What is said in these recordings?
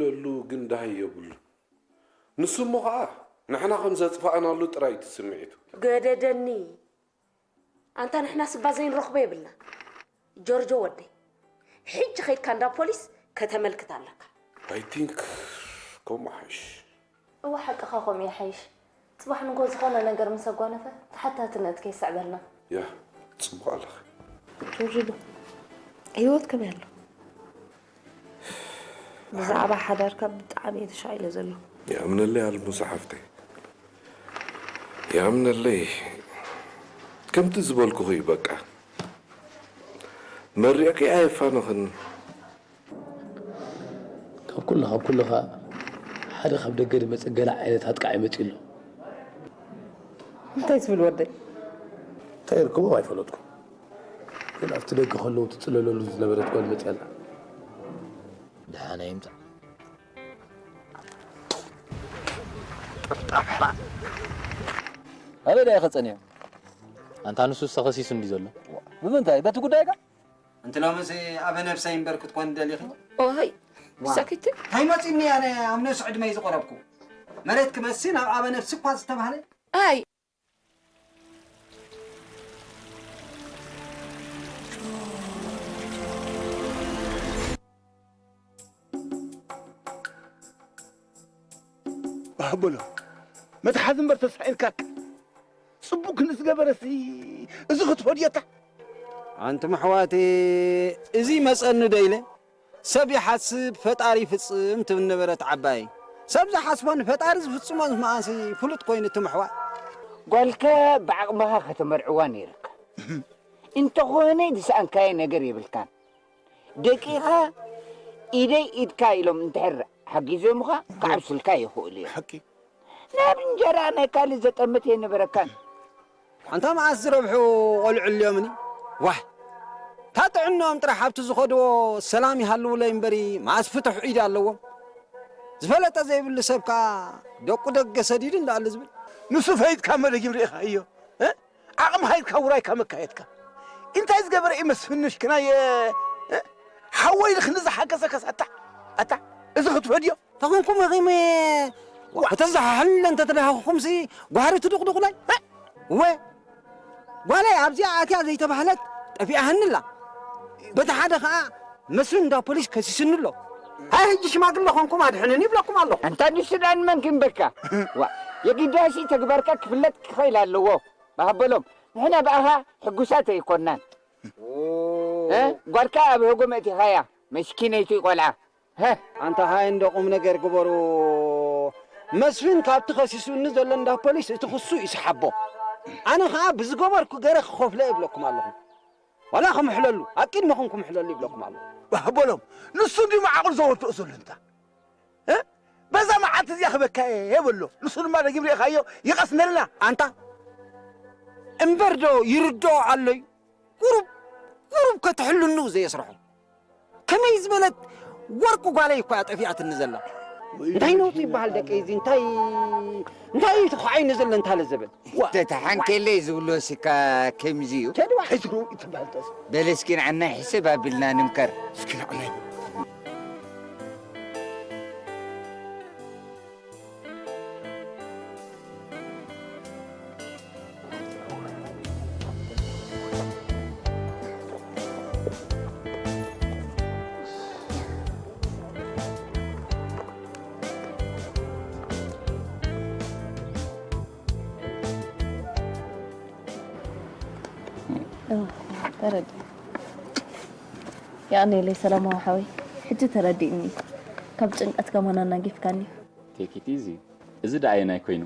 የሉ ግን ዳሃይ የብሉ። ንሱ እሞ ኸዓ ንሕና ከም ዘጥፋእናሉ ጥራይ እቲ ስምዒቱ። ገደደኒ። ኣንታ ንሕና ስባ ዘይንረኽቦ የብልና። ጆርጆ ወደይ፣ ሕጂ ኸይድካ እንዳ ፖሊስ ከተመልክት ኣለካ። I think ከምኡ ሓይሽ። እወ ሓቅኻ ከምኡ ይሓይሽ። ጽባሕ ንግሆ ዝኾነ ነገር ምስ ኣጓነፈ ተሓታትነት ከይስዕበልና። ያ፣ ጽቡቕ ኣለኺ። ጆርጅ ዶ? ህይወት ከመይ ኣሎ? ብዛዕባ ሓዳርካ ብጣዕሚ እየ ተሻቒለ ዘለኹ። ይኣምነለይ ኣልሙዛ ሓፍተይ። ይኣምነለይ። ከምቲ ዝበልኩኺ እዩ በቃ። መሪቕኪ ኣየፋንኽን። ካብ ኩሉ ካብ ኩሉ ከኣ ሓደ ካብ ደገ ዝመጸ ገለ ዓይነት ኣጥቃዒ መጺኡ ኣሎ። እንታይ ትብል ወደይ? እንታይ ይርከቦም ኣይፈለጥኩ። ግን ኣብቲ ደገ ከለዉ ትጽለለሉ ዝነበረት ጓል መጺኣ ኣላ። ደሓና ይምጻእ። ኣበይ ደኣ ይኸጸን እዮም? ኣንታ ንሱስ ተኸሲሱ እንዲ ዘሎ። ብምንታይ? በቲ ጉዳይካ? እንተ ሎምስ ኣበ ነብሰይ እምበር ክትኮን ደሊኺ? ኦይ፣ ዋ። ሰኪት። እንታይ መጺኒ ኣነ ኣብ ነብሲ ዕድመይ ዝቆረብኩ? መሬት ክመሲ ናብ ኣበ ነብሲ እኳ ዝተባህለ? ኣይ። ባህ በሎ። መትሓዚ እምበር ተሳኢንካካ። ጽቡቕ ክንዝገበረሲ እዚ ክትፎ ድዮታ? ኣንቱም ኣሕዋተይ፣ እዚ መጸኒ ዶ ኢለ? ሰብ ይሓስብ ፈጣሪ ይፍጽም ትብል ነበረት ዓባይ። ሰብ ዝሓስቦ ንፈጣሪ ዝፍጽሞ መኣንሲ ፍሉጥ ኮይኑ ትምሕዋ። ጓልካ ብዓቕምኻ ከተመርዕዋ ነይርካ። እንተኾነ ዝሰኣንካዮ ነገር የብልካን። ደቂኻ ኢደይ ኢድካ ኢሎም እንድሕር ሓጊዞምኻ ክዓብሱልካ ይኽእሉ እዮም። ሓቂ። ናብ እንጀራ ናይ ካልእ ዘጠምት የነበረካን። ኣንታ መኣስ ዝረብሑ ቆልዑ ኣልዮምኒ? ዋህ! እታ ጥዕንኦም ጥራሕ ኣብቲ ዝኸድዎ ሰላም ይሃልውለይ እምበሪ መኣስ ፍትሕ ኢድ ኣለዎም። ዝፈለጠ ዘይብሉ ሰብ ከኣ ደቁ ደገ ሰዲዱ እንዳኣሉ ዝብል። ንሱ ፈይድካ መደጊም ርኢኻዮ፣ እ? ዓቕምኻ ኢድካ ውራይካ መካየድካ። እንታይ ዝገበረ እዩ መስፍን ምሽክናይ፣ እ? ሓወይ ኢሉ ክንዲ ዝሓገዘካስ ኣታ፣ ኣታ፣ እዚ ክትፈድዮ? ተኾንኩም ኢኺም፣ ዋ። ከተዘሓሕሉለ እንተተደሃኹኹምሲ ጓህሪ ትድቕድቑለይ? እ? እወ። ጓለይ ኣብዚኣ ኣትያ ዘይተባህለት ጠፊኣሃኒ ኣላ። በቲ ሓደ ኸኣ መስፍን እንዳ ፖሊስ ከሲስኒ ኣሎ። ሃይ ሕጂ ሽማግለ ኾንኩም ኣድሕኑኒ ይብለኩም ኣለኹ። ኣንታ ንሱ ደኣ ንመን ክንበካ? ዋ፣ የግዳሲ ተግባርካ ክፍለጥ ክኽእል ኣለዎ። ባህ በሎም፣ ንሕና ብኣኻ ሕጉሳት ኣይኮናን። ኦ። እ? ጓልካ ኣብ ህጎ መእቲኻያ፣ መስኪነይቲ ቆልዓ። ሀ! ኣንታ ሃይ እንዶ ቁም ነገር ግበሩ። መስፍን ካብቲ ከሲሱኒ ዘሎ እንዳ ፖሊስ እቲ ክሱ ይስሓቦ። ኣነ ኸኣ ብዝገበርኩ ገይረ ክኸፍሎ እብለኩም ኣለኹ። ዋላ ክምሕለሉ፣ ኣብ ቅድመኹም ክምሕለሉ ይብለኩም ኣለኹ። ባህ በሎም፣ ንሱ እንድዩ መዓቑል ዘወትኡ ዘሎ እንታ። እ? በዛ መዓልቲ እዚኣ ክበካ እየ በሎ። ንሱ ድማ ደጊም ርኢኻዮ፣ ይቐስነልና። ኣንታ እምበር ዶ ይርድኦ ኣሎዩ? ቁሩብ፣ ቁሩብ ከተሕልኑ ዘየስርሖ። ከመይ ዝበለት ወርቂ ጓለይ እኳ እያ ጠፊኣትኒ ዘላ። ወይ እንታይ ነውፂ ይበሃል ደቀይ እዚ? እንታይ፣ እንታይ እዩ ተዃዒኑ ዘሎ እንታ ለዘበን? ዋ፣ ተተሓንኬለይ ዝብሎ ስካ ከምዚ እዩ። ከድዋ። ኣይትግረው ይትበሃል ተስ። በል እስኪ ንዓናይ ሕስብ ኣቢልና ንምከር። እስኪ ንዓናይ። እወ፣ ተረዲእ። የቐንየለይ ሰላማዊ ሓወይ፣ ሕጂ ተረዲእኒ። ካብ ጭንቀት ከማን ኣናጊፍካኒ። Take it easy። እዚ ደኣ ኣየናይ ኮይኑ?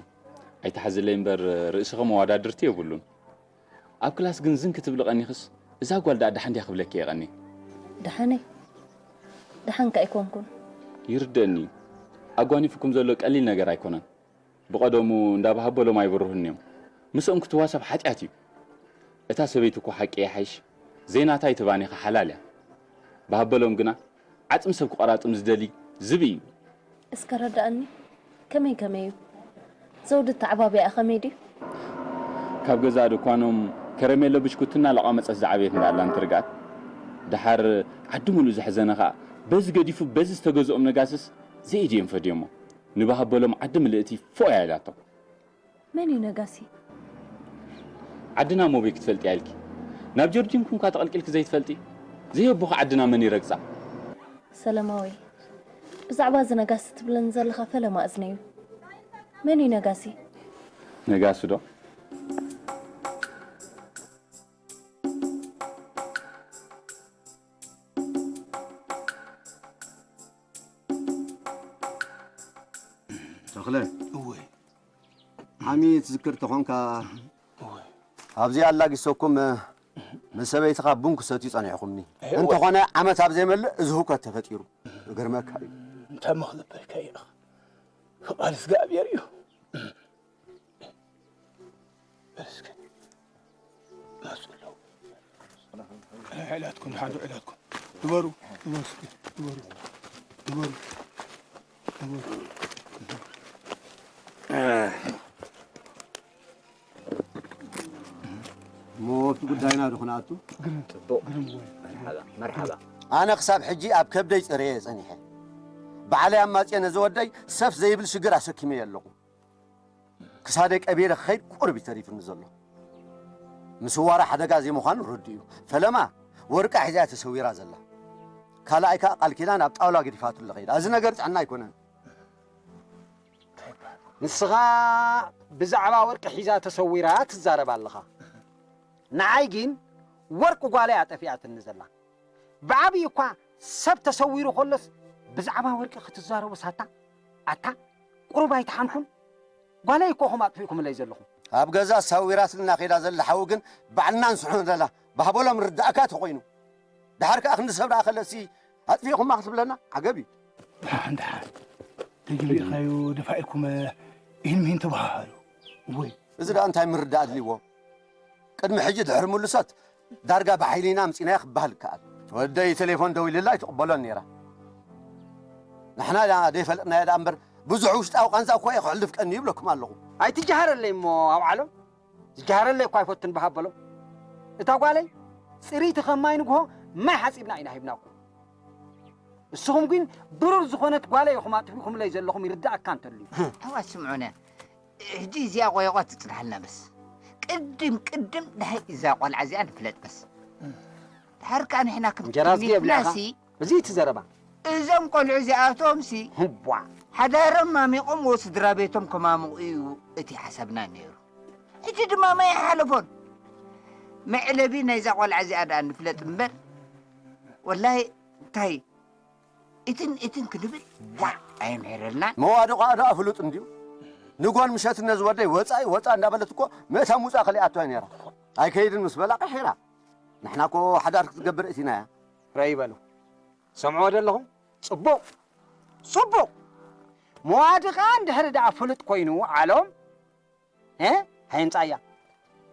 ኣይትሓዝለይ እምበር ርእስኺ መዋዳድርቲ የብሉን። ኣብ ክላስ ግን ዝን ክትብሊ ቀኒኽስ፣ እዛ ጓል ደኣ ደሓን ድያ ክብለኪ እየ ቀንየ። ደሓነይ? ደሓንካ ኣይኮንኩን። ይርደኒ እዩ። ኣጓኒፉኩም ዘሎ ቀሊል ነገር ኣይኮነን። ብቐደሙ እንዳ ባህ ኣበሎም ኣይብርሁን እዮም። ምስኦም ክትዋሰብ ሓጢኣት እዩ። እታ ሰበይቲ እኮ ሓቂ ይሓይሽ፣ ዘይናታ ኣይትባን ኢኻ ሓላል እያ። ባህ ኣበሎም ግና ዓጽሚ ሰብ ክቆራጥም ዝደሊ ዝብኢ እዩ። እስከ ረዳእኒ፣ ከመይ ከመይ እዩ? ዘውዲ ኣተዓባብያኣ ከመይ ድዩ? ካብ ገዛእ ድኳኖም ከረሜሎ ብሽኩቲ እናለቋመጸት ዝዓበየት እንዳ ኣላ እንትርግኣት፣ ደሓር ዓዲ ሙሉእ ዘሕዘነ ኸኣ በዚ ገዲፉ በዚ ዝተገዝኦም ነጋስስ ዘይድዮም ፈድዮሞ። ንባህበሎም ዓዲ ምልእቲ ፎእ እያ ኢላቶ። መን እዩ ነጋሲ? ዓድና ሞቤ ክትፈልጥያ ኢልኪ ናብ ጆርጂን ኩንካ ተቐልቂልኪ ዘይትፈልጢ? ዘየቦኺ ዓድና መን ይረግጻ? ሰለማዊ፣ ብዛዕባ እዚ ነጋሲ ትብለኒ ዘለኻ ፈለማ እዝነዩ። መን እዩ ነጋሲ? ነጋሲ ዶ? ተኽለ፣ እወ። ዓሚ ትዝክር ተኾንካ፣ እወ። ኣብዚ ኣላጊሰኩም ምስ ሰበይትኻ ቡን ክሰትዩ ጸኒሕኹምኒ። እወ። እንተኾነ ዓመት ኣብ ዘይመልእ እዚ ህውከት ተፈጢሩ። እገርመካ እዩ። እንታይ እሞ ክነብረካ እዩ። ፍቓድ እግዚኣብሔር እዩ። በል እስከ። መጹ ኣለዉ። ዕላትኩም፣ ሓዱ ዕላትኩም። ግበሩ፣ ግበሩ እስኪ፣ ግበሩ፣ ግበሩ፣ ግበሩ። እሞ ኣብቲ ጉዳይና ዶ ክንኣቱ? ጽቡቕ። መርሓባ፣ መርሓባ። ኣነ ክሳብ ሕጂ ኣብ ከብደይ ጽረየ ጸኒሐ። ባዕለይ ኣማጽየ ነዚ ወደይ ሰፍ ዘይብል ሽግር ኣሰኪመዮ ኣለኹ። ክሳደይ ቀቢረ ክኸይድ ቁሩብ እዩ ተሪፉኒ ዘሎ። ምስዋራ ሓደጋ ዘይምዃኑ ርዱእ እዩ። ፈለማ ወርቃ ሒዛ እያ ተሰዊራ ዘላ። ካልኣይ ከኣ ቃል ኪዳን ኣብ ጣውላ ገዲፋትሉ ከይዳ። እዚ ነገር ጥዕና ኣይኮነን። ንስኻ ብዛዕባ ወርቂ ሒዛ ተሰዊራ ትዛረብ ኣለኻ። ንዓይ ግን ወርቂ ጓለይ ኣጠፊኣትኒ ዘላ። ብዓብዪ እኳ ሰብ ተሰዊሩ ከሎስ ብዛዕባ ወርቂ ክትዛረቡ ሳታ ኣታ ቁሩብ ኣይትሓንኩን። ጓለይ እኮ ኹም ኣጥፊእኩምለይ ዘለኹም። ኣብ ገዛ ሳዊራትና ከይዳ ዘላ ሓዊ ግን ባዕልና ንስሕኖ ዘላ ባህበሎም ርዳእካ ተኾይኑ። ድሓር ከኣ ክንዲ ሰብ ደኣ ከለሲ ኣጥፊእኹማ ክትብለና ዓገብ እዩ። ደሓን ደሓን ደጊም ርኢኻዮ ደፋኢልኩም ኢህን ምሂን ተበሃሃሉ። እወይ እዚ ደኣ እንታይ ምርዳእ ኣድልይዎ? ቅድሚ ሕጂ ድሕሪ ምልሶት ዳርጋ ብሓይሊ ኢና ኣምጺናዮ ክበሃል ይከኣል። ወደይ ቴሌፎን ደዊልላ ኣይትቕበሎን ነይራ። ንሕና ኢና ደይፈለጥናዮ ደኣ እምበር ብዙሕ ውሽጣዊ ቃንዛ እኳ እየ ክሕልፍ ቀንዩ ይብለኩም ኣለኹ። ኣይትጀሃረለይ እሞ ኣውዓሎም። ዝጀሃረለይ እኳ ኣይፈቱን ብሃበሎም። እታ ጓለይ ጽርይቲ ከም ማይ ንግሆ ማይ ሓጺብና ኢና ሂብናኩም። ንስኹም ግን ብሩር ዝኾነት ጓለይ ኢኹም ኣጥፊእኩምለይ ዘለኹም ይርድኣካ እንተልዩ። ኣሕዋት ስምዑና፣ ሕጂ እዚኣ ቆየቋ ትጽንሓልና በስ። ቅድም ቅድም ድሃይ እዛ ቆልዓ እዚኣ ንፍለጥ በስ። ድሓር ከኣ ንሕና ከም እንጀራ ዝገ የብልዕኻ። ትምኒትናሲ እዚ እቲ ዘረባ። እዞም ቆልዑ እዚኣቶምሲ ህቧ። ሓዳሮም ማሚቖም ወ ስድራ ቤቶም ከማምቑ እዩ እቲ ሓሳብና ነይሩ። ሕጂ ድማ ማይ ሓለፎን። መዕለቢ ናይዛ ቆልዓ እዚኣ ደኣ ንፍለጥ እምበር ወላሂ እንታይ እትን እትን ክንብል ዋዕ ኣየምሕረልናን። መዋድቋ ደኣ ፍሉጥ እንድዩ። ንጎን ምሸት ነዚ ወደይ ወጻኢ ወጻ እንዳበለት እኮ ምእታ ሙጻ ከሊኣቶ እያ ነይራ። ኣይከይድን ምስ በላ ቀሒራ። ንሕና እኮ ሓዳር ክትገብር እቲናያ። ረይ በሉ። ሰምዕዎ ደለኹም? ጽቡቕ ጽቡቕ። መዋድቓ እንድሕሪ ደኣ ፍሉጥ ኮይኑ ዓሎም እ ሃይምጻያ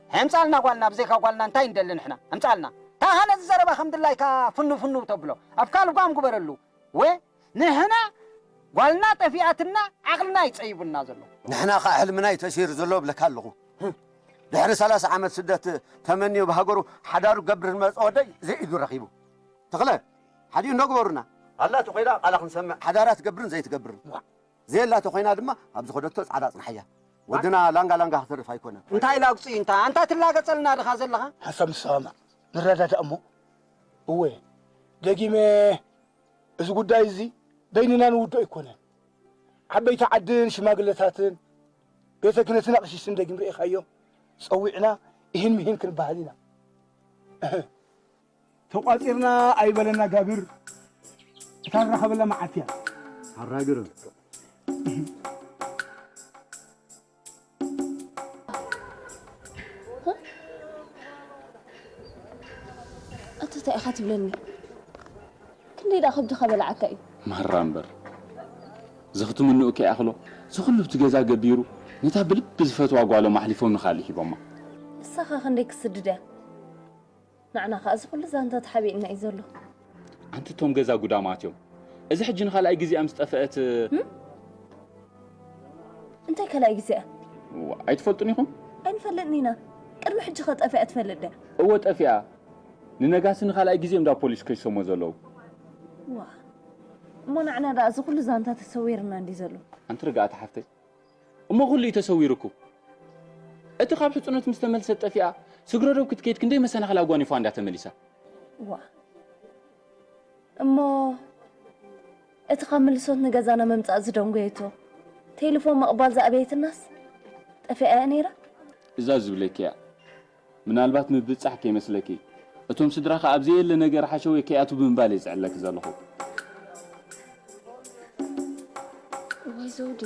ሃይምጻልና ጓልና ብዘይካ ጓልና እንታይ እንደሊ ንሕና ኣምጻልና ታኻ ነዚ ዘረባ ከም ድላይካ ፍኑ ፍኑ ተብሎ ኣብ ካልጓም ግበረሉ ወ ንሕና ጓልና ጠፊኣትና ዓቕልና ይጸይቡና ዘሎ ንሕና ኸዓ ሕልምና እዩ ተሲሩ ዘሎ እብለካ ኣለኹ ድሕሪ ሰላሳ ዓመት ስደት ተመንዩ ብሃገሩ ሓዳሩ ገብር ዝመጸ ወደይ ዘይኢዱ ረኺቡ ተኽለ ሓዲኡ እንዶ ግበሩና ኣላ ተኾይዳ ቃላ ክንሰምዕ ሓዳራ ትገብርን ዘይትገብርን ዘየላ ተኾይና ድማ ኣብ ዝኸደቶ ጻዕዳ ጽንሓያ። ወድና ላንጋ ላንጋ ክትርፍ ኣይኮነን። እንታይ ላግጹ እዩ እንታ ኣንታ ትላገጸልና ድኻ ዘለኻ? ሓንሳብ ንስማማዕ ንረዳዳእ እሞ። እወ ደጊመ እዚ ጉዳይ እዚ በይንና ንውድኦ ኣይኮነን። ዓበይቲ ዓድን ሽማግለታትን ቤተ ክህነትን ኣቕሽሽትን ደጊም ርኢኻዮ ጸዊዕና እሂን ምሂን ክንበሃል ኢና። ተቋጺርና ኣይበለና ጋብር እታ ንራኸበላ መዓልቲ እያ። ኣራግር ኣታ እንታይ ኢኻ ትብለኒ? ክንደይ ደኣ ከብድኻ በላዓካ እዩ። ማራ እምበር እዚ ክትምንኡ ከይኣኽሎ እዚ ኩሉ ብቲ ገዛ ገቢሩ ነታ ብልቢ ዝፈትዋ ጓሎም ኣሕሊፎም ንኻልእ ሂቦማ። ንሳኻ ክንደይ ክትስድድ እያ? ንዓና ኸኣ እዚ ኩሉ ዛንታ ተሓቢእና እዩ ዘሎ። ኣንቲ እቶም ገዛ ጉዳማት እዮም። እዚ ሕጂ ንኻልኣይ ግዜኣ ምስ ጠፍአት እንታይ ካልኣይ ግዜኣ? ዋ፣ ኣይትፈልጡን ኢኹም? ኣይንፈልጥን ኢና። ቅድሚ ሕጂ ኸ ጠፊኣ ትፈልጥ ድያ? እወ ጠፊኣ። ንነጋሲ ንኻልኣይ ግዜ እዮም እንዳ ፖሊስ ከሲሶሞ ዘለዉ። ዋ፣ እሞ ንዓና ደኣ እዚ ኩሉ ዛንታ ተሰዊርና እንዲ ዘሎ? ኣንቲ ርግኣት ሓፍተይ፣ እሞ ኩሉ እዩ ተሰዊሩኩም። እቲ ካብ ሕጽኖት ምስ ተመልሰት ጠፊኣ፣ ስግረ ዶብ ክትከይድ ክንደይ መሰናኽል ኣጓኒፋ እንዳ ተመሊሳ። ዋ። እሞ እቲ ካብ ምልሶት ንገዛና ምምጻእ ዝደንጎየቶ ቴሌፎን ምቕባል ዝኣበየትናስ ጠፊኣ እያ ነይራ? እዛ ዝብለኪ እያ። ምናልባት ምብጻሕ ከይመስለኪ፣ እቶም ስድራኻ ኣብ ዘየለ ነገር ሓሸወይ ከይኣትዉ ብምባል እየ ዝጽዕለኪ ዘለኹ። ወይ ዘውዲ።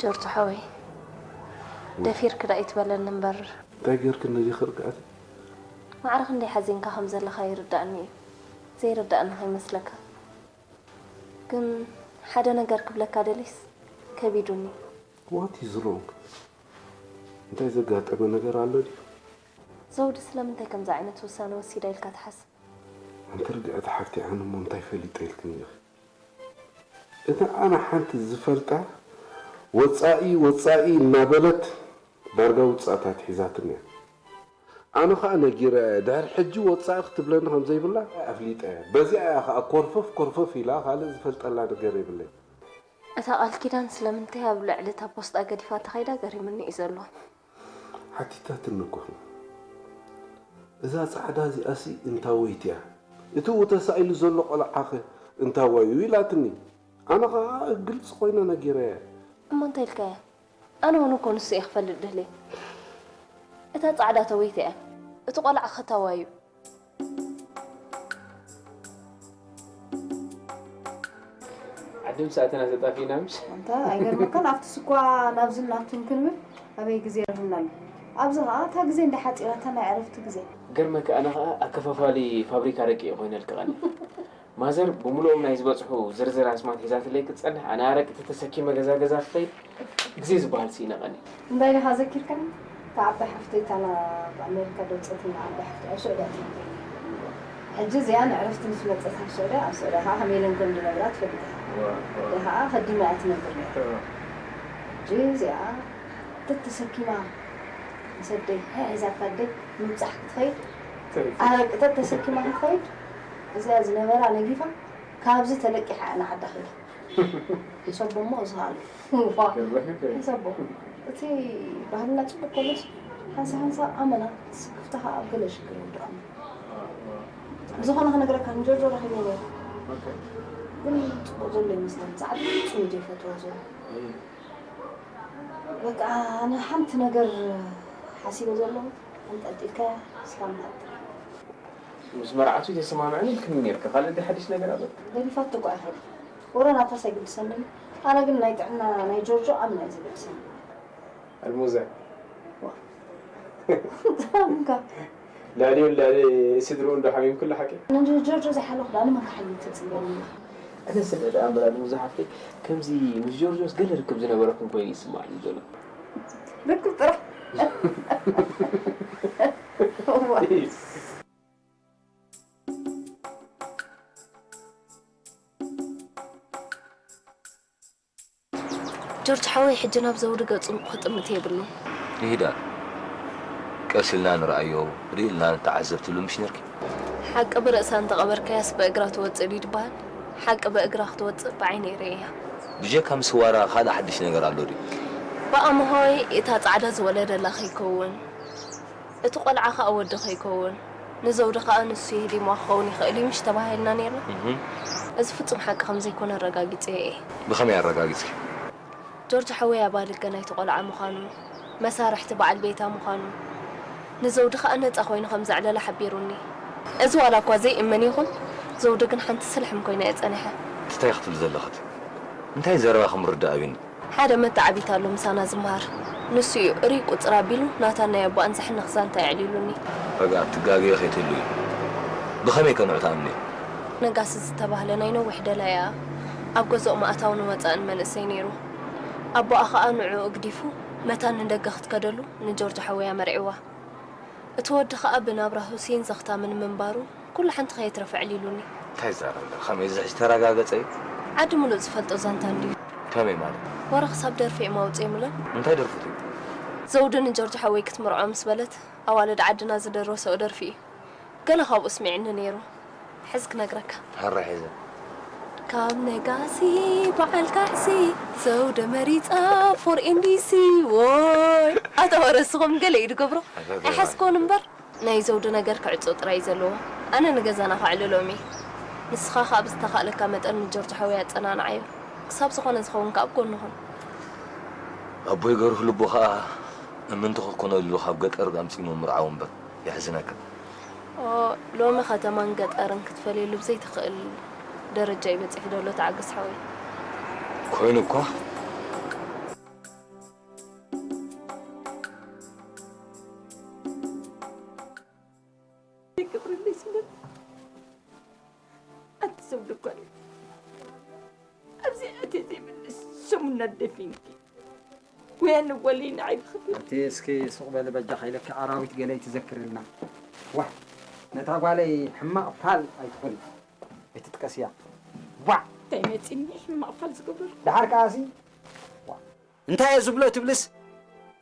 ጆርጆ ሓወይ፣ ደፊርክ ደኣ ኣይትበለኒ እምበር። እንታይ ጌርክኒ ዲኺ ርግኣት? ማዕረ ክንደይ ሓዚንካ ከም ዘለኻ ይርዳእኒ እዩ። ዘይርዳእኒ ከይመስለካ። ግን ሓደ ነገር ክብለካ ደልየስ ከቢዱኒ። What is wrong? እንታይ ዘጋጠመ ነገር ኣሎ ድዩ? ዘውዲ ስለምንታይ ከምዚ ዓይነት ውሳነ ወሲዳ ኢልካ ትሓስብ? ኣንቲ ርግኣት ሓፍተይ፣ ኣነ እሞ እንታይ ፈሊጠ ኢልክኒ ኢኺ? እታ ኣነ ሓንቲ ዝፈልጣ ወጻኢ ወጻኢ እናበለት ዳርጋ ውጻእታት ሒዛትኒ እያ። ኣነ ኸኣ ነጊረ ድሕሪ ሕጂ ወጻኢ ክትብለኒ ከም ዘይብላ ኣፍሊጠ እየ። በዚኣ እያ ኸኣ ኮርፈፍ ኮርፈፍ ኢላ፣ ካልእ ዝፈልጠላ ነገር የብለይ። እታ ቃል ኪዳን ስለምንታይ ኣብ ልዕሊ እታ ፖስጣ ገዲፋ ተኸይዳ ገሪሙኒ እዩ ዘሎ። ሓቲታትኒ እኮ። እዛ ጻዕዳ እዚኣሲ እንታወይቲ እያ? እቲ ኡ ተሳኢሉ ዘሎ ቆልዓኸ እንታዋይ እዩ ኢላትኒ። ኣነ ኸኣ ግልጺ ኮይነ ነጊረያ። እሞ እንታይ ኢልካያ? ኣነ እውን እኮ ንሱ እየ ክፈልጥ ደልየ። እታ ጻዕዳ ተወይቲ እያ። እቲ ቆልዓ ኸ ታዋይ እዩ? ዓዲ ምስ ኣተና ተጣፊእና ምሽ? ኣንታ ኣይገርመካን? ኣብቲ ስኳ ናብዝን ናብትን ክንብል ኣበይ ግዜ ረኺብናሉ? ኣብዚ ኸኣ እታ ግዜ እንዳ ሓጺራታ ናይ ዕረፍቲ ግዜ። ገርመካ፣ ኣነ ኸኣ ኣከፋፋሊ ፋብሪካ ኣረቂ እየ ኮይነልኪ ቀኒ። ማዘር ብምሉኦም ናይ ዝበጽሑ ዝርዝር ኣስማት ሒዛትለይ ክትጸንሕ፣ ኣነ ኣረቂ ተተሰኪመ ገዛ ገዛ ክኸይድ ግዜ ዝበሃል ስኢነ ቀኒ። እንታይ ኢኻ ዘኪርካኒ? እታ ዓባይ ሓፍተይ እታ ናብ ኣሜሪካ ደውጸትና ዓባይ ሓፍተይ ኣብ ስዑድያ ትነብር። ሕጂ እዚኣ ንዕረፍቲ ምስ መጸት ኣብ ስዑድያ፣ ኣብ ስዑድያ ኸዓ ከመይ ኢለን ከም ዝነብራ ትፈልጥ እያ። ዋ፣ ዋ። እዚኣ ኸዓ ኸዲማ እያ ትነብር ነይራ። ዋ። ሕጂ እዚኣ ተተሰኪማ ምስ ኣደይ፣ ሒዛታ ኣደይ ምብጻሕ ክትኸይድ፣ ትኽክል። ኣረቂ ተተሰኪማ ክትኸይድ፣ እዚኣ ዝነበራ ነጊፋ፣ ካብዚ ተለቂሓ እያ ንዓዳ ከይዳ። ሕሰቦ እሞ እዚ ኣሎ። ዋ፣ ገርመካ። ሕሰቦ። እቲ ባህልና ጽቡቕ ከሎስ፣ ሓንሳ ሓንሳ ኣመና፣ ስክፍታ ኸኣ ኣብ ገለ ሽግር ይወድቐና። ብዝኾነ ክነግረካ፣ ንጆርጆ ረኺበ ነይረ። ኦኬ። ግን ጽቡቕ ዘሎ ይመስለኒ። ጻዕዳ ፍጹም እዩ ዘይፈትዎ ዘሎ። እይ። በቃ፣ ኣነ ሓንቲ ነገር ሓሲበ ዘለኹ፣ ኣንጠልጢልካያ እስካብ መዓልቲ። ምስ መርዓቱ ኣይተሰማምዐን ኢልክኒ ነይርኪ። ካልእ እንታይ ሓድሽ ነገር ኣሎ? ገዲፋቶ እኮ ኣይኸድን። ወረ ናታስ ኣይግድሰንን። ኣነ ግን ናይ ጥዕና ናይ ጆርጆ ኣምና እዩ ዝግድሰኒ። ኣልሙዛ። ዋ። ጻምካ። ልዕሊኡ ልዕሊ ስድርኡ እንዶ ሓሚምክሉ ሓቂ? ንጆርጆ ዝሓለኹ ዳኣ ንመን ክሓይል ተጽበኒ? ኣነ ስለ ደኣ እምበር ኣልሙዛ ሓፍተይ፣ ከምዚ ምስ ጆርጆስ ገለ ርክብ ዝነበረኩም ኮይኑ ይስማዓኒ ዘሎ። ርክብ ጥራሕ። እዋ። ጆርጅ ሓወይ፣ ሕጂ ናብ ዘውዲ ገጹ ክጥምት የብሉን። ይሂዳ። ቀስ ኢልና ንርኣዮ፣ ርእ ኢልና ንተዓዘብ ትብሉ ምሽ ነርኪ? ሓቂ ብርእሳ እንተቐበርካያስ ብእግራ ትወጽእ ድዩ ዝበሃል? ሓቂ ብእግራ ክትወጽእ ብዓይነይ ርእየያ። ብጀካ ምስዋራ ካልእ ሓድሽ ነገር ኣሎ ድዩ? ብኣምሆይ እታ ጻዕዳ ዝወለደላ ከይከውን። እቲ ቆልዓ ኸኣ ወዲ ከይከውን፣ ንዘውዲ ኸኣ ንሱ የህዲሞ ክኸውን ይኽእል እዩ ምሽ ተባሂልና ነይርና? እህ። እዚ ፍጹም ሓቂ ከም ዘይኮነ ኣረጋጊጸዮ እየ። ብኸመይ ኣረጋጊጽኪ? ጆርጅ ሓወይ ኣባልገ ናይቲ ቆልዓ ምዃኑ፣ መሳርሕቲ በዓል ቤታ ምዃኑ፣ ንዘውዲ ኸኣ ነጻ ኮይኑ ከም ዘዕለላ ሓቢሩኒ። እዚ ዋላ እኳ ዘይእመን ይኹን፣ ዘውዲ ግን ሓንቲ ስልሕም ኮይና እየ ጸኒሐ። እንታይ ክትብሊ ዘለኽት? እንታይ ዘረባ ከም ርዳእ ኣብኒ? ሓደ መተዓቢት ኣሎ ምሳና ዝመሃር። ንሱ እዩ እርይ ቁጽር ኣቢሉ ናታን ናይ ኣቦኣን ዘሕንኽ ዛንታ የዕሊሉኒ። ረግኣት ትጋገየ ከይትህሉ እዩ። ብኸመይ ከ ንዑ ትኣምንዮ? ነጋሲ ዝተባህለ ናይ ነዊሕ ደላያ ኣብ ገዝኦም ኣታውን ወጻእን መንእሰይ ነይሩ። ኣቦኣ ኸኣ ንዕኡ ግዲፉ መታን ንደገ ክትከደሉ ንጆርጅ ሓወይ ኣመርዒዋ። እቲ ወዲ ኸኣ ብናብራ ሁሴን ዘኽታምን ምንባሩ ኩሉ ሓንቲ ከየትረፈ ዕሊሉኒ። እንታይ ዛረብ ኣሎ? ከመይ እዚ ሕጂ ተረጋገጸ እዩ? ዓዲ ምሉእ ዝፈልጦ ዛንታ እንድዩ። ከመይ ማለት? ወረ ክሳብ ደርፊ እዮም ኣውጺኦምለን። እንታይ ደርፉት እዩ? ዘውዲ ንጆርጆ ሓወይ ክትምርዖ ምስ በለት ኣዋልድ ዓድና ዝደረሰኦ ደርፊ እዩ። ገለ ካብኡ ስሚዕኒ ነይሩ። ሕዚ ክነግረካ። ሃራ ሒዘ። ካብ ነጋሲ በዓል ካሕሲ ዘውደ መሪፃ ፎር ኤንዲሲ። ወይ ኣታ ወረ እስኹም ገለ እዩ ድገብሮ። ኣይሓስኮን እምበር ናይ ዘውዲ ነገር ክዕጾ ጥራይ እዩ ዘለዎ። ኣነ ንገዛና ከዕልሎም እየ። ንስኻ ከኣ ብዝተኻእለካ መጠን ንጆርጅ ሓወይ ኣጸናንዓዮ። ክሳብ ዝኾነ ዝኸውን ከኣ ኣብ ጎንኹም። ኣቦይ ገርሁ ልቡ ከኣ እምንቲ ክትኮነሉ ካብ ገጠር ኣምጺኡ ምምርዓው እምበር የሕዝነካ። ኦ፣ ሎሚ ከተማን ገጠርን ክትፈልየሉ ብዘይትኽእል ደረጃ እዩ በጺሑ ዘሎ። ተዓገስ ሓወይ። ኮይኑ እኳ ይገብርልይ ስለ ኣቲ ሰብ ድኳን ኣብዚ ኣትየ ዘይብልስ ሰሙናት ደፊንኪ ወያነ ጓለይ ንዓይ ብኽብሪ ኣቲ እስኪ ሱቕ በሊ በጃኻ ኢለኪ ኣራዊት ገለ ኣይትዘክርልና። ዋእ ነታ ጓለይ ሕማቕ ፋል ኣይትኾኒ ኣይትጥቀስያ። ዋእ እንታይ መፂኒ ሕማቕ ፋል ዝገብረልኩ ደሓር ከኣሲ እንታይ እየ ዝብሎ ትብልስ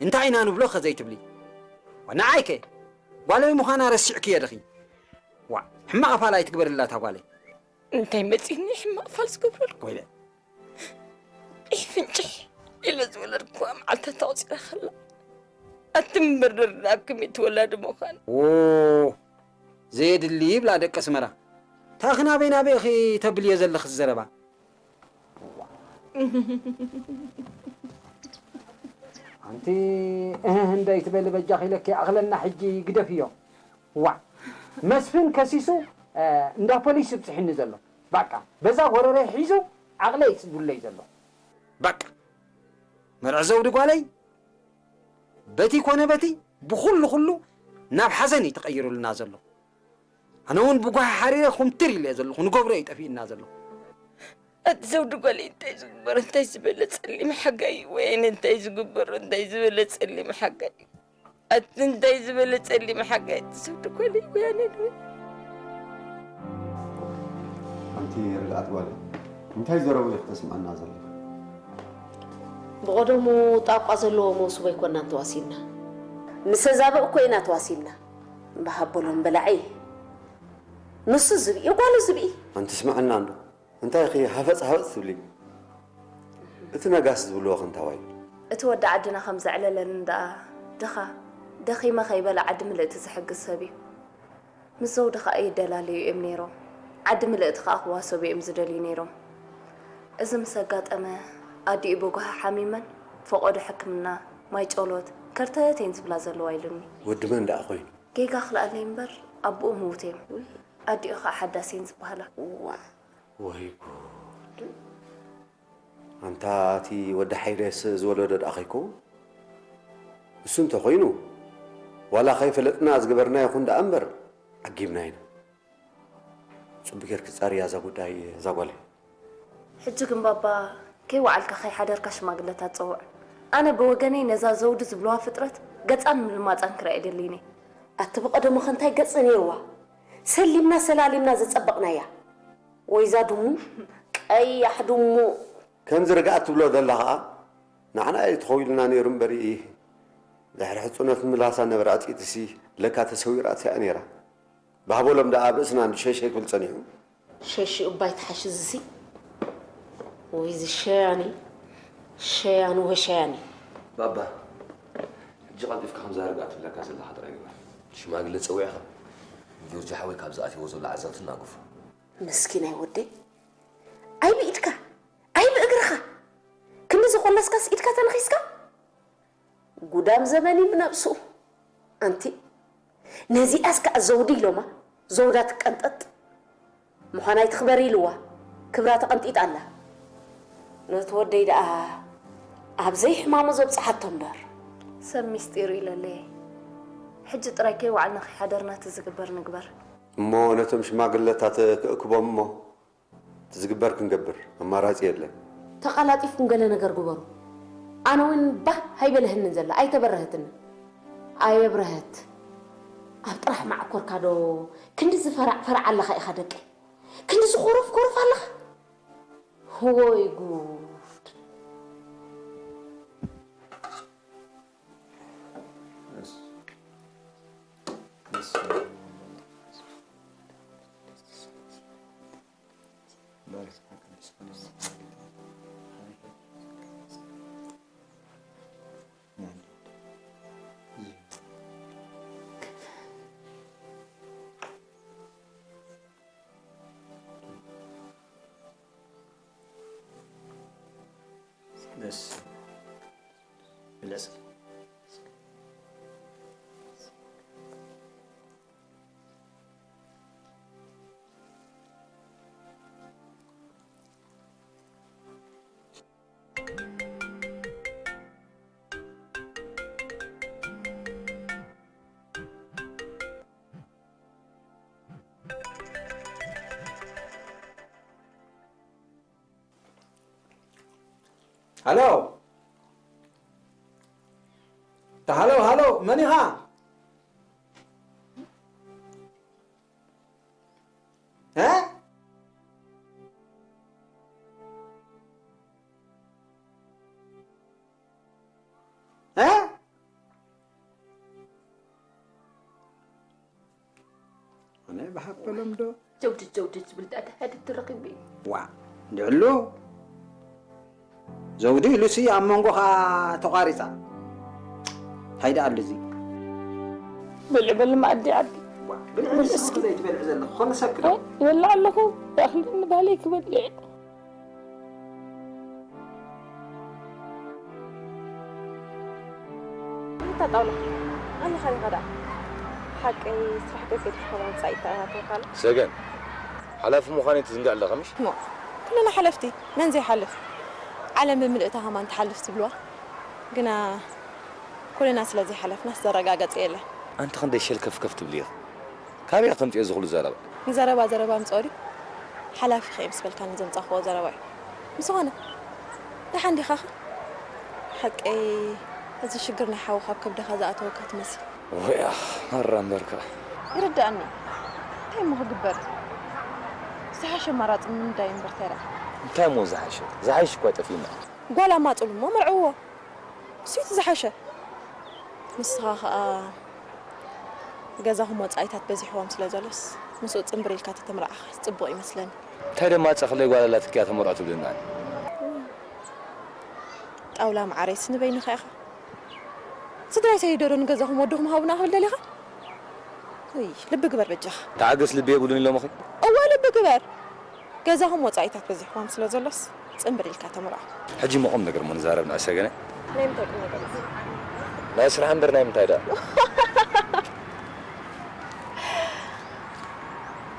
እንታይ ኢና ንብሎ ከ ዘይትብሊ? ንዓይከ ጓለይ ምዃና ረሲዕክዮ ዲኺ? ዋእ ሕማቕ ፋል ኣይትግበርላ እታ ጓለይ። እንታይ መፂኒ ሕማቕ ፋል ዝገብረልኩ ወይለ ዒሕ ፍንጭሕ ኢለ ዝወለድኩዋ መዓልታ ተቑፂራ ከላ ኣቲ ምበር ደርዳብ ከመይ ትወላዲ ምዃን ዎ ዘየድሊ ይብላ ደቂ ኣስመራ። ታኺ ናበይ ናበይ ኢኺ ተብልዮ ዘለኺ ዘረባ? ኣንቲ እህህ እንዳይትበሊ በጃኺ ኢለኪ ኣኽለና ሕጂ ግደፍዮ። ዋእ መስፍን ከሲሱ እንዳ ፖሊስ ይብፅሕኒ ዘሎ። በቃ በዛ ጎረረይ ሒዙ ዓቕለይ ይፅጉለይ ዘሎ። በቃ መርዓ ዘውዲ ጓለይ በቲ ኮነ በቲ ብኹሉ ኩሉ ናብ ሓዘን እዩ ተቐይሩልና ዘሎ። ኣነ እውን ብጓሂ ሓሪረ ኩምትር ኢለ ዘለኹ ንገብሮ እዩ ጠፊእና ዘሎ። ኣቲ ዘውዲ ጓለይ እንታይ ዝግበር እንታይ ዝበለ ፀሊም ሓጋይ እዩ ወይን እንታይ ዝግበር እንታይ ዝበለ ፀሊም ሓጋይ እዩ ኣቲ እንታይ ዝበለ ፀሊም ሓጋይ ኣቲ ዘውዲ ጓለይ ወያነ ድብል ኣንቲ ርግኣት ጓለይ እንታይ ዘረቡ ኢኺ ተስምዐና ዘለኺ? ብቐደሙ ጣቋ ዘለዎ መውስቦ ኣይኮናን ተዋሲብና። ምሰ ዛበ እኮ ኢና ተዋሲብና። ብሃበሎም በላዒ። ንሱ ዝብኢ ጓሉ ዝብኢ። ኣንቲ ስምዐና እንዶ እንታይ ኢኺ ሃፈጽ ሃፈጽ ትብሊ? እቲ ነጋሲ ዝብልዎ ክንታዋይ። እቲ ወዲ ዓድና ከም ዘዕለለኒ ደኣ ድኻ ደኺመ ከይበለ ዓዲ ምልእቲ ዝሕግዝ ሰብ እዩ። ምስ ዘውዲ ከኣ ይደላለዩ እዮም ነይሮም። ዓዲ ምልእቲ ከኣ ክዋሰቡ እዮም ዝደልዩ ነይሮም። እዚ ምስ ኣጋጠመ ኣዲኡ ብጓሂ ሓሚመን ፈቖዶ ሕክምና፣ ማይ ጨሎት፣ ከርተት እየን ዝብላ ዘለዋ ኢሉኒ። ወዲ መን ደኣ ኮይኑ? ጌጋ ክልኣለይ እምበር ኣቦኡ ምዉት እዮም። ኣዲኡ ከኣ ሓዳስ እየን ዝበሃላ። እዋ። ወይ ጉድ። ኣንታ እቲ ወዲ ሓይለስ ዝወለዶ ደኣ ከይከውን? እሱ እንተኾይኑ ዋላ ከይፈለጥና ዝገበርና ይኹን ደኣ እምበር ዓጊብና ኢና። ጽቡቕ ጌርኪ ጻርያ እዛ ጉዳይ እዛ ጓለይ። ሕጂ ግን ባባ ከይወዓልካ ከይሓደርካ ሽማግለታት ጸውዕ። ኣነ ብወገነይ ነዛ ዘውዲ ዝብልዋ ፍጥረት ገጻን ምልማጻን ክርኣ ኣይደልይን እየ። ኣቲ ብቐደሙኸ እንታይ ገጽ ነይርዋ? ሰሊምና ሰላሊምና ዘጸበቕናያ። ወይዛ ድሙ ቀያሕ ድሙ። ከምዚ ርግኣት ትብሎ ዘላ ኸኣ ንዓና እዩ ተኸዊሉና ነይሩ እምበር እይ። ድሕሪ ሕጹነት ምላሳ ነበረ ኣጽኢትሲ ለካ ተሰዊራትያ ነይራ። ባህበሎም ደኣ ኣብ ርእስና እንድሸሸ ክብል ጸኒሑ። ሸሽኡ እባ ይትሓሽ እዚሲ። ወይ እዚ ሸያኒ ሸያኑ ወሸያኒ። ባባ ሕጂ ቀልጢፍካ ከምዛ ርግኣት ትብለካ ዘለኻ ጥራይ ግበር። ሽማግለ ጸዊዕኻ ጆርጆ ሓወይ ካብዚ ኣትይዎ ዘሎ ዓዘቕቲ እናገፎ። መስኪናይ ወደይ ኣይ ብኢድካ ኣይ ብእግርኻ ክንዲ ዝኾለስካስ ኢድካ ተነኺስካ ጉዳም ዘበኒ ብነብሱ ኣንቲ ነዚኣስ ከኣ ዘውዲ ኢሎማ ዘውዳ ትቀንጠጥ ምዃና ኣይትኽበሪ ኢልዋ ክብራ ተቐንጢጣ ኣላ ነቲ ወደይ ደኣ ኣብ ዘይሕማሙ ዘብጽሓቶ እምበር ሰብ ሚስጢሩ ኢለለየ ሕጂ ጥራይ ከይወዓልና ከይሓደርና እቲ ዝግበር ንግበር እሞ ነቶም ሽማግለታት ክእክቦም እሞ እቲ ዝግበር ክንገብር ኣማራጺ የለን። ተቓላጢፍኩም ገለ ነገር ግበሩ። ኣነ እውን ባህ ኣይበለህንን ዘላ ኣይተበረሀትንን። ኣየብረሀት። ኣብ ጥራሕ ማዕኮርካ ዶ ክንዲ ዝፈራዕ ፈራዕ ኣለኻ ኢኻ ደቀይ? ክንዲ ዝኾረፍ ኮረፍ ኣለኻ? ወይ ጉድ! ደስ ብለጽ። ሃሎ። ሃሎ፣ ሃሎ፣ መን ኢኻ? እ? እ? ኣነ ብሓቂ በሎም ዶ? ጀውዲ፣ ጀውዲ ዝብል ደኣ ድሕሪ ትረኺቡ እዩ። ዋ፣ እንድዕሉ ዘውዲ ኢሉሲ ኣብ መንጎኻ ተቋሪጻ። እንታይ ደኣ ኣሉ እዚ? ብልዕ በል መኣዲ ዓዲ። ዋ፣ ብልዕ ብልዕ ንስኺ እስኪ። ዘይትበልዕ ዘለኹ፣ ኮነ ሰብ ክዶ? ኣይ፣ ይበልዕ ኣለኹ። ይኣኽለኒ ባህለይ ክበልዕ። እንታ ጣውላ፣ ኣነ ኸሪኻ ደኣ። ሓቀይ ስራሕ ገገዲፍካ ወጻኢ ተኣታተውካላ። ሰገን፣ ሓላፊ ምዃነይ ትዝንግዕ ኣለኻ ምሽ? እሞ፣ ኩልና ሓለፍቲ፣ መን ዘይሓልፍ? ዓለም ብምልእታ ከማን ትሓልፍ ትብልዋ። ግና ኩልና ስለ ዘይሓለፍናስ ዘረጋገጸ የለን። ኣንቲ ክንደይ ሸልከፍከፍ ትብሊ ኢኺ? ካበይ ኢኺ ተምጽዮ እዚ ኩሉ ዘረባ? ንዘረባ ዘረባ ምጽኦ ድዩ? ሓላፊ ከ ምስ በልካኒ ዘምጻእክዎ ዘረባ እዩ። ብዝኾነ፣ ደሓን ዲኻኸ? ሓቀይ፣ እዚ ሽግር ናይ ሓውኻ ኣብ ከብድኻ ዝኣተወካ ትመስል። ወይ ኣኽ፣ ማራ እምበርካ። ይርድኣኒ። እንታይ እሞ ክግበር? ዝሓሸ ኣማራጺ ምንዳይ እምበር እንታይ ደኣ? እንታይ እሞ ዝሓሸ? ዝሓይሽ እኳ ጠፊእና። ጓል ኣማጽሉ እሞ መርዕዎ። እሱ እቲ ዝሓሸ። ንስኻ ኸኣ ገዛኹም ወጻኢታት በዚሕዎም ስለ ዘሎስ፣ ምስኡ ጽንብር ኢልካ ተተምርዓኻስ ጽቡቕ ይመስለኒ። እንታይ ደማጸኽለይ ጓል ኣላትኪ እያ ተመርዖ ትብልናን? ጣውላ መዓረይስ ንበይንኻ ኢኻ። ስድራይ ሰይደዶ ንገዛኹም ወድኹም ሃቡና ክብል ደሊኻ? ውይ፣ ልቢ ግበር በጃኻ። ተዓገስ ልቢ የብሉን ኢሎምኺ? እወ፣ ልቢ ግበር። ገዛኹም ወጻኢታት በዚሕዎም ስለ ዘሎስ፣ ጽንብር ኢልካ ተምርዖ። ሕጂ እሞ ቁም ነገር እሞ ንዛረብ ንዕሰ ገነ። ናይ ምንታይ ቁም ነገር እዩ? ናይ ስራሕ እምበር ናይ ምንታይ ደኣ?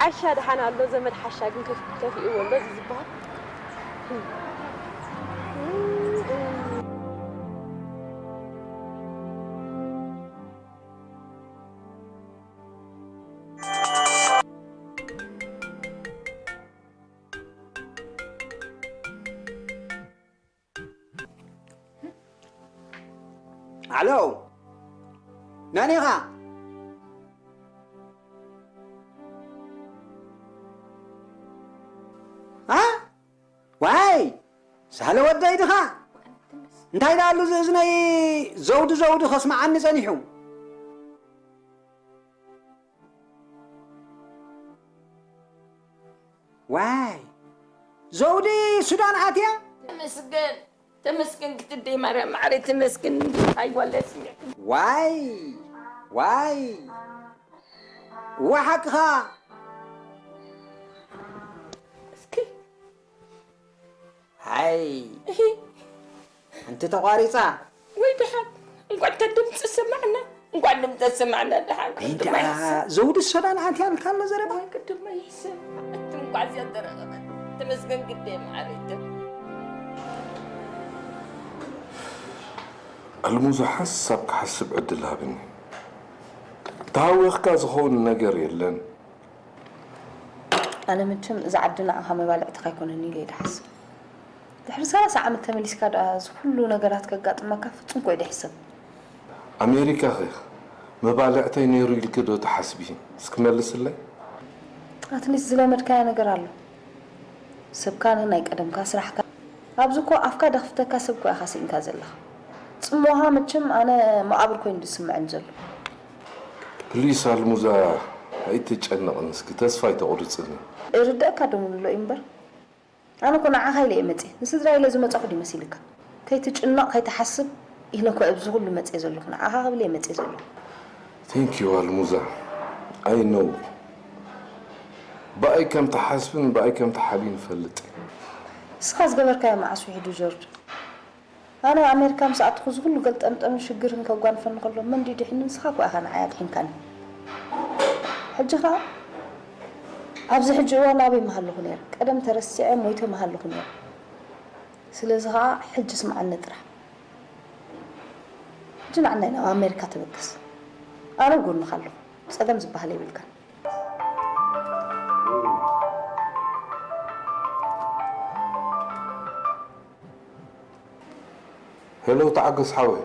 ዓሻ ደሓን ኣሎ፣ ዘመድ ሓሻ ግን ከፍ-፣ ከፊእዎ ኣሎ እዚ ዝበሃል። ኣሎ፣ መን ኢኻ? ኣ? ዋይ፣ ሳህለ ወደይ ድኻ? እንታይ ደኣ ኣሉ እዚ እዝነይ ዘውዲ ዘውዲ ከስምዓኒ ጸኒሑ? ዋይ፣ ዘውዲ ሱዳን ኣትያ? ተመስገን፣ ተመስገን ክትደይ ማርያም ማዕረይ፣ ተመስገን። እንታይ ጓል ስሚዕኩም? ዋይ፣ ዋይ፣ እወ ሓቅኻ። እስኪ። ሃይ። እሂ። ሓንቲ ተቋሪጻ። ወይ ደሓን፣ እንቋዕ እታ ድምፂ ሰማዕና፣ እንቋዕ ድምፂ ሰማዕና ደሓን። ኣይ ደኣ፣ ዘውዲ ሶዳን ኣትያ ኣልካ ኣሎ ዘረባ። ወይ ቅድመ ይሕሰብ፣ እቲ እንቋዕ እዚኣ ዘረቐበት። ተመስገን ግደ መዓረይ። ኣልሙዙ ሓንሳብ ክሓስብ ዕድል ሃብኒ። ተሃዊኽካ ዝኸውን ነገር የለን። ኣነ መቸም እዛ ዓዲ ንዓኻ መባልዕትኻ ኣይኮነን ኢለ እየ ዝሓስብ። ድሕሪ ሰላሳ ዓመት ተመሊስካ ደኣ እዚ ኩሉ ነገራት ከጋጥመካ ፍጹም እኮ እየ ዝሕሰብ። ኣሜሪካ ኸ መባልዕተይ ነይሩ ኢልኪ ዶ ትሓስቢ? እስኪ መልስለይ። ኣትሊስት ዝለመድካዮ ነገር ኣሎ። ሰብካ ናይ ቀደምካ ስራሕካ። ኣብዚ እኮ ኣፍካ ደኽፍተካ ሰብ እኮ ኢኻ ስኢንካ ዘለኻ። ጽምዋኻ መቸም ኣነ መቓብር ኮይኑ ዝስምዐኒ ዘሎ። ፕሊስ ኣልሙዛ ኣይትጨነቕን፣ እስኪ ተስፋ ኣይተቑርጽኒ። ይርደእካ ዶ ምብሎ እዩ እምበር ኣነ እኮ ንዓኻ ኢለ እየ መፅየ። ንስድራ ኢለ ዝመፃኹ ድዩ መሲልካ? ከይትጭነቕ ከይትሓስብ ኢለ እኮ ኣብዚ ኩሉ መፅየ ዘለኹ። ንዓኻ ክብል እየ መፅየ ዘለኹ። Thank you ኣልሙዛ። I know ብኣይ ከም ትሓስብን ብኣይ ከም ትሓብይን እፈልጥ። ንስኻ ዝገበርካዮ መዓስ ውሒዱ ጆርጅ? ኣነ ኣሜሪካ ምስ ኣትኹ ዝኹሉ ገልጠምጠምን ሽግርን ከጓንፈኒ ከሎ መን ድዩ ድሒኑ? ንስኻ እኮ ኢኻ ንዓይ ኣድሒንካኒ። ሕጂ ኸኣ ኣብዚ ሕጂ እዋን ኣበይ ምሃለኹ ነይረ? ቀደም ተረሲዐ ሞይተ ምሃለኹ ነይረ። ስለዚ ኸኣ ሕጂ ስምዓኒ ጥራሕ። ሕጂ ንዓናይ ናብ ኣሜሪካ ተበገስ። ኣነ ኣብ ጎንኻ ኣለኹ። ጸገም ዝበሃል የብልካን። ሄሎ ተዓገስ ሓወይ፣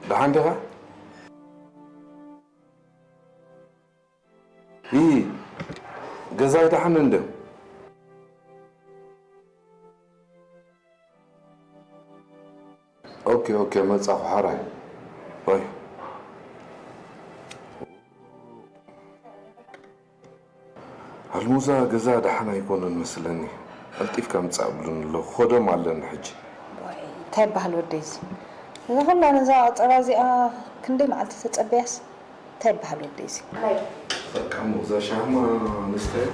ደሓን ዲኻ? ይ ገዛይ ደሓን እንደ ኦኬ ኦኬ፣ መጻኹ ሓራይ። ባይ። ኣልሙዛ ገዛ ደሓን ኣይኮነን መስለኒ። ቀልጢፍካ ምጻእ ብሉን ኣሎ። ኾደም ኣለኒ ሕጂ። እንታይ ይበሃል ወደይ እዚ? እዛ ኹላ ነዛ ቀጸባ እዚኣ ክንደይ መዓልቲ ተጸበያስ? እንታይ ይበሃል ወደይ እዚ? በቃ እሞ እዛ ሻማ ንስተያ።